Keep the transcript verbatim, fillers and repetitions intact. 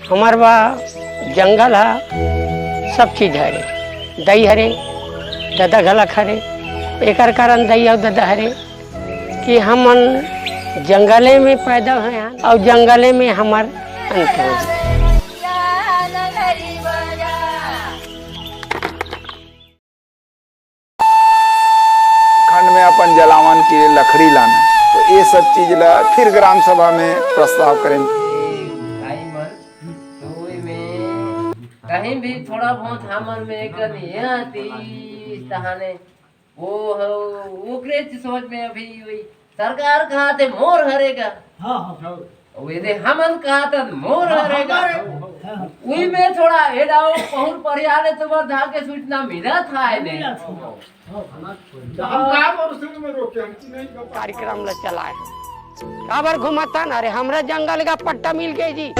हमर बर जंगल ह सब चीज हरे, दई हरे, ददा घलक हरे। एकर कारण दई अउ ददा हरे कि हमन जंगले में पैदा होए हन अउ जंगले में हमर अंत हो। खंड में अपन जलावन के लिए लकड़ी लाना, तो ये सब चीज ला फिर ग्राम सभा में प्रस्ताव करें। भाई मन, तो ओई में कहीं भी थोड़ा बहुत हमन में एक ये आती, तहाने वो हो, ओकरे सोच में अभी वही सरकार कहा थे मोर हरे का। हाँ, हाँ। अउ एदे हमन कहा थे मोर हरे का। हाँ, हाँ। उही में थोड़ा एदाव पहुर परियाले तुम्हार धाके सूचना मिला था, है नहीं? मिला था। हम काम और सुन में रोके, हम चीज नहीं बता। कार्यक्रम ला चलाए। काबर घुमाता ना रे, हमरा जंगल का पट्टा मिल गए जी।